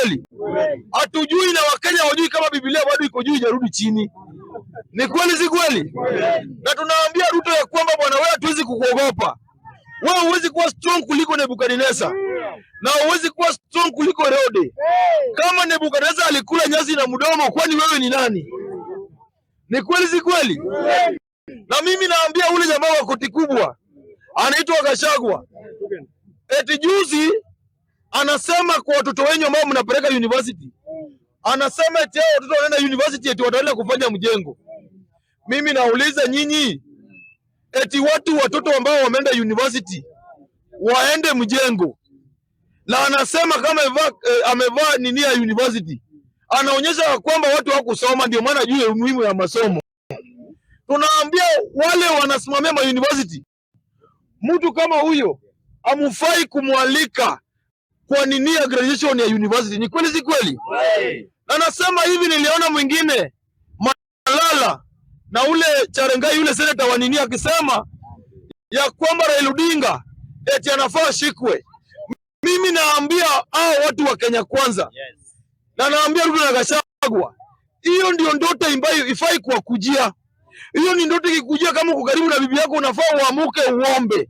kweli? Hatujui na Wakenya hawajui kama Biblia bado iko juu, ijarudi chini. Ni kweli si kweli? Na tunaambia Ruto ya kwamba bwana, wewe hatuwezi kukuogopa wewe, huwezi kuwa strong kuliko Nebukadneza na huwezi kuwa strong kuliko Herode. Kama Nebukadneza alikula nyasi na mdomo, kwani wewe ni nani? Ni kweli si kweli? Na mimi naambia ule jamaa wa koti kubwa anaitwa Gachagua, eti juzi anasema kwa watoto wenyu ambao mnapeleka university, anasema eti hao watoto wanaenda university eti wataenda kufanya mjengo. Mimi nauliza nyinyi, eti watu watoto ambao wameenda university waende mjengo, na anasema kama amevaa nini ya university, anaonyesha kwamba watu hawakusoma, ndio maana juu ya umuhimu ya masomo. Tunaambia wale wanasimamia ma university, mtu kama huyo amufai kumwalika kwa nini ya graduation ya university. Ni kweli si kweli? Na nasema hivi, niliona mwingine Malala na ule Cherargei, yule seneta wa nini, akisema ya kwamba Raila Odinga eti anafaa shikwe. Mimi naambia hao watu wa Kenya Kwanza na naambia Ruto na Gachagua, hiyo ndio ndoto ambayo ifai kuwakujia. Hiyo ni ndoto ikikujia, kama uko karibu na bibi yako, unafaa uamuke uombe.